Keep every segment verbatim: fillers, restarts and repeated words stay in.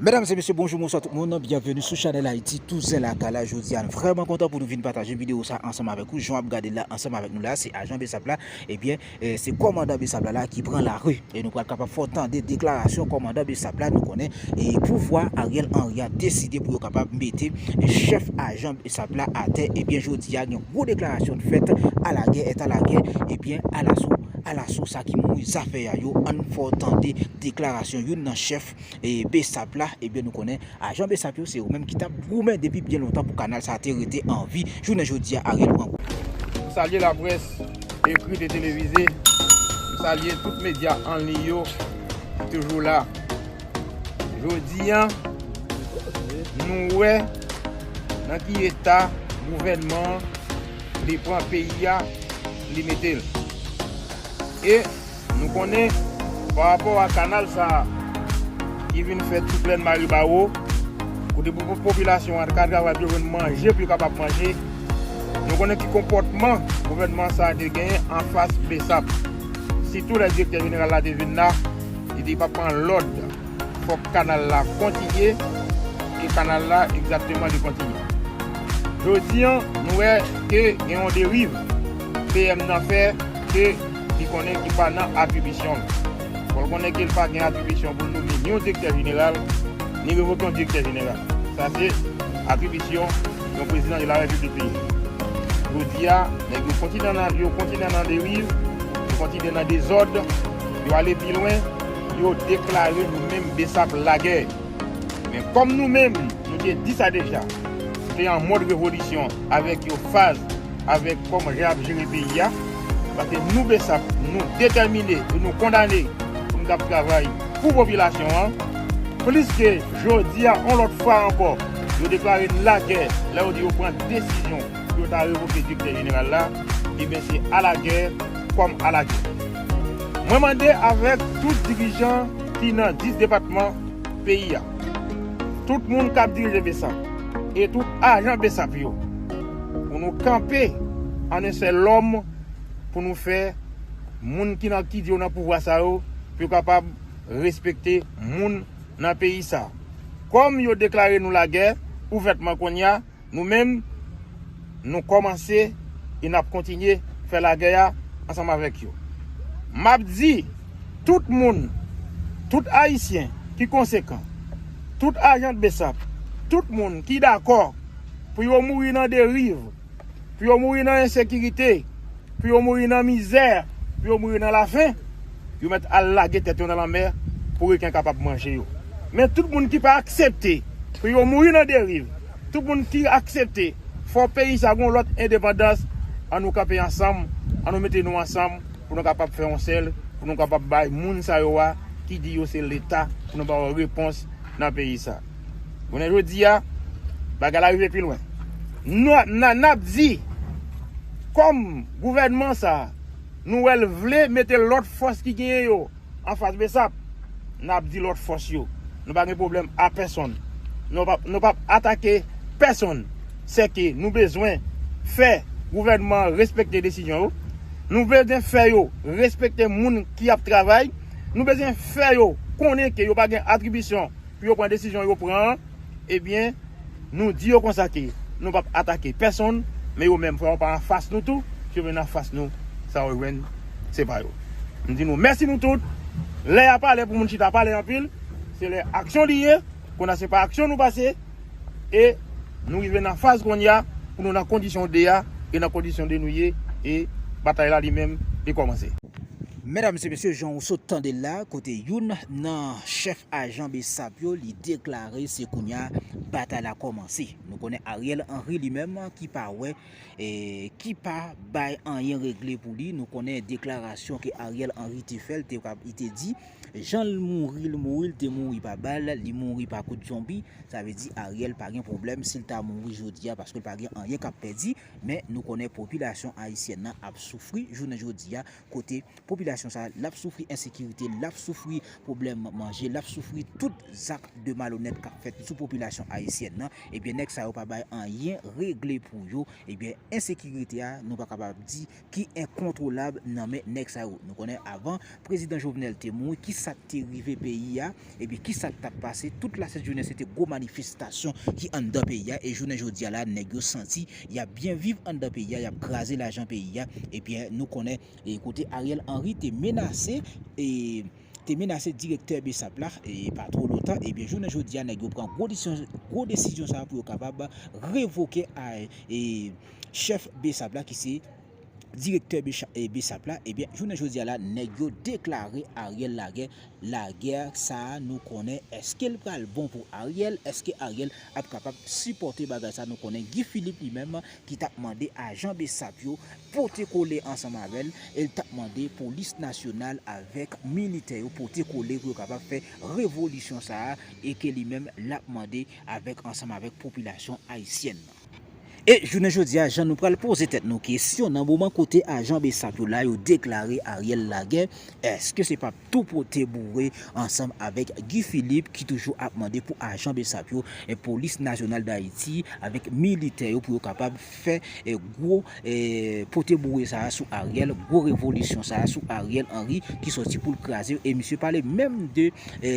Medam e mesye, bonjou, bonswa tout moun. Byenveni sou chanèl Ayiti Tousen Lakay la. Jodi a, n vrèman kontan pou nou vin pataje videyo sa ansanm avèk ou. Jan w ap gade la ansanm avèk nou la, se ajan BSAP la. Ebyen, eh, se kòmandan BSAP la, la ki pran lari. E nou pral kapab fè w tande deklarasyon kòmandan BSAP la. Nou konnen, e pouvwa Ariel Henry a deside pou yo kapab mete, eh, chèf ajan BSAP la atè. Ebyen, jodi a, gen gwo deklarasyon fèt, à la guerre est à la guerre. Ebyen, alaso, alaso, sa ki mouri zafè a yo, ann fè w tande deklarasyon youn nan chèf e BSAP la. Ebyen, nou konnen ajan BSAP yo, se yo menm ki t ap goumen depi byen lontan pou kanal sa te rete an vi. Jounen jodi a, Ariel pran kou. M salye laprès ekrit e televize. M salye tout medya an liy yo ki toujou la. Jodi a, nou wè nan ki eta gouvènman an li pran peyi a, li mete l. E nou konnen, pa rapò a kanal sa a ki vin fèt sou plèn Maribawo, kote pou, pou popilasyon an ka travay pou yo jwenn manje, pou yo kapab manje, nou konnen ki konpòtman gouvènman sa a te genyen anfas BSAP. Sitou lè direktè jeneral la te vin la, li te pa pran lòd. Fòk kanal la kontinye, e kanal la egzakteman li kontinye. Jodi a, nou wè ke gen yon deriv PM nan fè ke li konnen ki pa nan atribisyon l. Fò l konnen ke l pa gen atribisyon pou l nonmen ni yon direktè jeneral, ni revoke yon direktè jeneral. Sa se atribisyon yon prezidan de la repiblik li ye. Jodi a, nèg yo kontinye nan, yo kontinye nan deriv, yo kontinye nan dezòd, yo ale pi lwen, yo deklare nou menm BSAP lagè. Men kòm nou menm, nou te di sa deja, nou te an mòd revolisyon avèk yon faz, avèk kòman jan y ap jere peyi a, paske nou BSAP, nou detèmine e nou kondane pou nou t ap travay pou popilasyon an, pliske jodi a, yon lòt fwa ankò, yo deklare n lagè lè yo di yo pran desizyon pou yo ta revoke direktè jeneral la, ebyen se alagè kòm alagè. Mwen mande avèk tout dirijan ki nan dis depatman peyi a, tout moun k ap dirije BSAP e tout ajan BSAP yo, pou nou kanpe an en sèl lòm, pou nou fè moun ki nan, ki di yo nan pouvwa sa yo, pou yo kapab respekte moun nan peyi sa. Kòm yo deklare nou lagè ouvètman kounye a, nou menm, nou kòmanse e n ap kontinye fè lagè a ansanm avèk yo. M ap di tout moun, tout Ayisyen ki konsekan, tout ajan BSAP, tout moun ki dakò pou yo mouri nan deriv, pou yo mouri nan ensekirite, pou yo mouri nan mizè, pou yo mouri nan lafen, yo mèt al lage tèt yo nan lanmè pou reken kapab manje yo. Men tout moun ki pa aksepte pou yo mouri nan deriv, tout moun ki aksepte fò peyi sa gon lòt endepandans, an nou kanpe ansanm, an nou mete nou ansanm pou nou kapab fè yon sèl, pou nou kapab bay moun sa yo a ki di yo se Leta, pou nou ba yo repons nan peyi sa. Jounen jodi a, bagay la rive pi lwen. Nou, n a, n ap di, kòm gouvènman sa a, nou wè l vle mete lòt fòs ki genyen yo anfas BSAP, n ap di lòt fòs yo, nou pa gen pwoblèm a pèsonn. Nou p ap, nou p ap atake pèsonn. Sèke nou bezwen fè gouvènman an respekte desizyon yo. Nou bezwen fè yo respekte moun ki ap travay. Nou bezwen fè yo konnen ke yo pa gen atribisyon pou yo pran desizyon yo pran an, ebyen, nou di yo konsa ke nou p ap atake pèsonn, men yo menm, frè, yo pa anfas nou tou, si yo vin anfas nou, sa yo jwenn, se pa yo. M di nou mèsi nou tout. Lè a pa lè pou moun chita pale anpil, se lè aksyon li ye, kounye a se pa aksyon nou pase, e nou rive nan faz kounye a pou nou nan kondisyon de a, e nan kondisyon de nou ye, e batay la li menm, li kòmanse. Medam e mesye, jan w sot tande l la, kote youn nan chèf ajan BSAP yo, li deklare se kounye a batay la kòmanse. Nou konnen Ariel Henry li menm ki pa wè, e, ki pa bay anyen regle pou li. Nou konnen deklarasyon ke Ariel Henry te fè, l te, li te di, jan l mouri, l mouri, l te mouri pa bal, li mouri pa kout zonbi. Sa vle di Ariel pa gen pwoblèm si l ta mouri jodi a, paske l pa gen anyen k ap pèdi. Men nou konnen popilasyon ayisyèn nan ap soufri jounen jodi a, kote popilasyon sa, l ap soufri ensekirite, l ap soufri pwoblèm manje, l ap soufri tout zak de malonèt k ap fèt sou popilasyon ayisyèn nan, ebyen, nèg sa yo pa bay anyen regle pou yo. Ebyen, ensekirite a, nou pa kapab di ki enkontwolab nan men nèg sa yo. Nou konnen avan Prezidan Jovenel te mouri, ki sa k te rive peyi a, ebyen, ki sa k t ap pase, tout lasent jounen se te gwo manifestasyon ki anndan peyi a, e jounen jodi a la, nèg yo santi y ap byen viv anndan peyi a, y ap kraze lajan peyi a, ebyen, nou konnen, e kote Ariel Henry te menase, e te menase direktè BSAP la, e pa twò lontan, ebyen, jounen jodi a, nèg yo pran gwo desizyon, gwo desizyon sa a pou yo kapab revoke a, e, chèf BSAP la, ki se direktè BSAP la, ebyen, jounen jodi a la, nèg yo deklare Ariel lagè. Lagè sa a, nou konnen, èske l pral bon pou Ariel? Èske Ariel ap kapab sipòte bagay sa a? Nou konnen Guy Philippe li menm ki t ap mande ajan BSAP yo pote kole ansanm avè l, e l t ap mande polis nasyonal avèk militè yo pote kole pou yo kapab fè revolisyon sa a, e ke li menm l ap mande avèk, ansanm avèk popilasyon ayisyèn nan. E jounen jodi a, jan nou pral poze tèt nou kesyon, nan moman kote ajan BSAP yo la, yo deklare Ariel lagè, èske se p ap tou pote boure ansanm avèk Guy Philippe ki toujou ap mande pou ajan BSAP yo, e polis nasyonal Dayiti avèk militè yo pou yo kapab fè, e gwo, e pote boure sa a sou Ariel, gwo revolisyon sa a sou Ariel Henry ki sòti pou l kraze yo. E misye pale menm de, e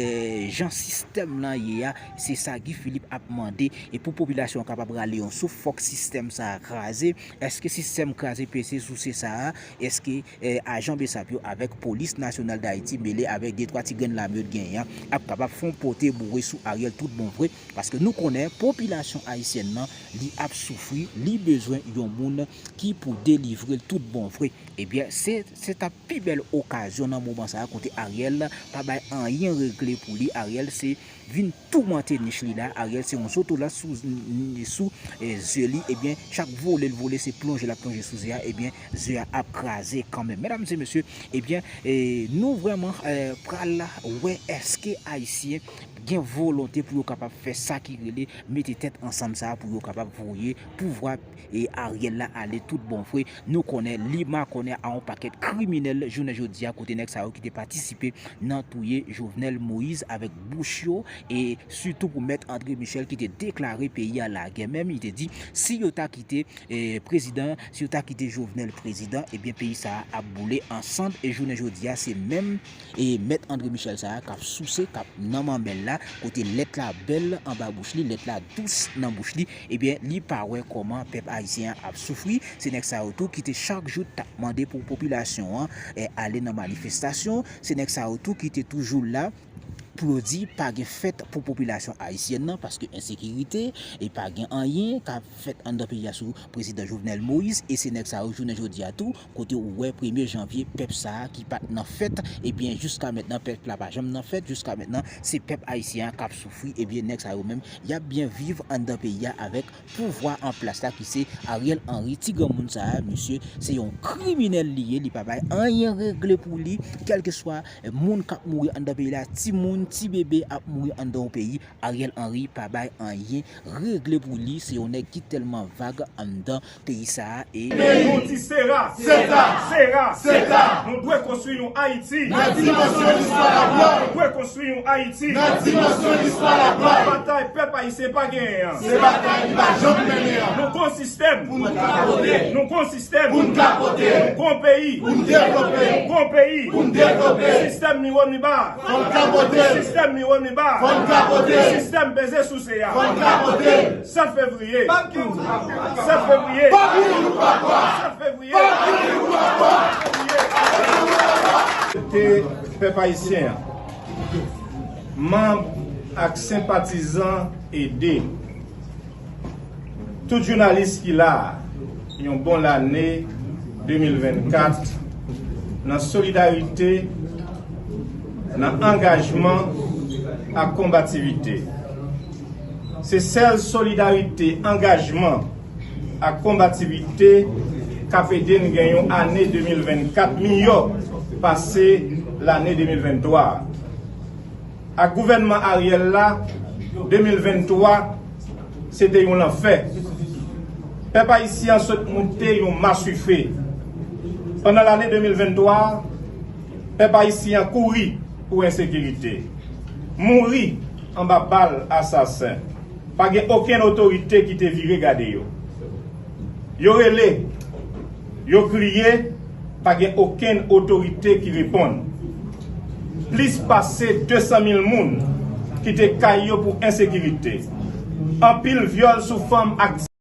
jan sistèm lan ye a, se sa Guy Philippe ap mande. E pou popilasyon an kapab rale yon souf, fòk sistèm sa a kraze. Èske sistèm kraze pese souse sa a, èske, e, ajan BSAP yo avèk polis nasyonal Dayiti mele avèk de twa ti grenn lame yo t genyen an ap kapab fè yon pote boure sou Ariel tout bon vre? Paske nou konnen popilasyon ayisyèn nan, li ap soufri, li bezwen yon moun ki pou delivre l tout bon vre. Ebyen, se, se t ap pi bèl okazyon nan moman sa a kote Ariel pa bay anyen regle pou li. Ariel se vin toumante nich li la. Ariel se yon zotolat sou, sou, e, zye li. Ebyen, chak vole l vole, se plonje l ap plonje sou zye a. Ebyen, zye a ap kraze kanmenm. Medam e mesye, ebyen, e, nou vrèman, e, pral wè èske Ayisyen gen volonte pou yo kapab fè sa ki rele mete tèt ansanm sa a pou yo kapab voye pouvwa, e, Ariel la ale tout bon vre. Nou konnen li makònen a yon pakèt kriminèl jounen jodi a, kote nèg sa yo ki te patisipe nan touye Jovenel Moïse avèk bouch yo, e sitou pou Mèt André Michel ki te deklare peyi a lagè. Menm li te di, si yo ta kite, e, prezidan, si yo ta kite Jovenel prezidan, ebyen, peyi sa a ap boule an sann. E jounen jodi a, se menm, e, Mèt André Michel sa a k ap souse, k ap nan manmèl la, kote lèt la bèl anba bouch li, lèt la dous nan bouch li, ebyen, li pa wè kòman pèp ayisyen an ap soufri. Se nèg sa yo tou ki te chak jou t ap mande pou popilasyon an, e, ale nan manifestasyon. Se nèg sa yo tou ki te toujou la pou yo di pa gen fèt pou popilasyon ayisyèn nan, paske ensekirite, e pa gen anyen k ap fèt anndan peyi a sou prezidan Jovenel Moïse. E se nèg sa yo jounen jodi a tou, kote ou wè premye janvye, pèp sa a ki pa t nan fèt, ebyen, jiska mentnan, pèp la pa janm nan fèt, jiska mentnan, se pèp ayisyen an k ap soufri, ebyen, nèg sa yo menm, y ap byen viv anndan peyi a avèk pouvwa an plas la ki se Ariel Henry. Ti granmoun sa a, misye, se yon kriminèl li ye, li pa bay anyen regle pou li, kèlkeswa, e, moun k ap mouri anndan peyi la, timoun, ti bebe ap mouri anndan yon peyi, Ariel Henry pa bay anyen regle pou li. Se yon nèg ki tèlman vag anndan peyi sa a, e nou di sera, seta, sera, seta. Nou dwe konstwi yon Ayiti nan dimansyon listwa la glwa. Nou dwe konstwi yon Ayiti nan dimansyon listwa la glwa. Batay pèp ayisyen pa genyen an, se batay li pa janm mennen an. Nou gon sistèm pou n kapote. Nou gon sistèm pou n kapote. Nou gon peyi pou n devlope. Nou gon peyi pou n devlope. Sistèm miwo miba. Fò n kapote l. Sistèm miwo miba. Fò n kapote l. Sistèm peze souse a. Fò n kapote l. Sèt fevriye. Sèt fevriye. Sèt fevriye. Te pèp ayisyen an, manm ak senpatizan ede. Tout jounalis ki la a, yon bon lane de mil vennkat nan solidarite, nan angajman ak konbativite. Se sèl solidarite, angajman ak konbativite k ap ede n gen yon ane de mil vennkat miyò pase lane de mil venntwa a. Ak gouvènman Ariel la, de mil venntwa, se te yon lanfè. Pèp ayisyen an sot moute yon maswife. Pandan lane de mil venntwa a, Pèp ayisyen an kouri pou ensekirite, mouri anba bal asasen. Pa gen okenn otorite ki te vire gade yo. Yo rele, yo kriye, pa gen okenn otorite ki reponn. Plis pase de san mil moun kite kay yo pou ensekirite. Anpil vyòl sou fanm ak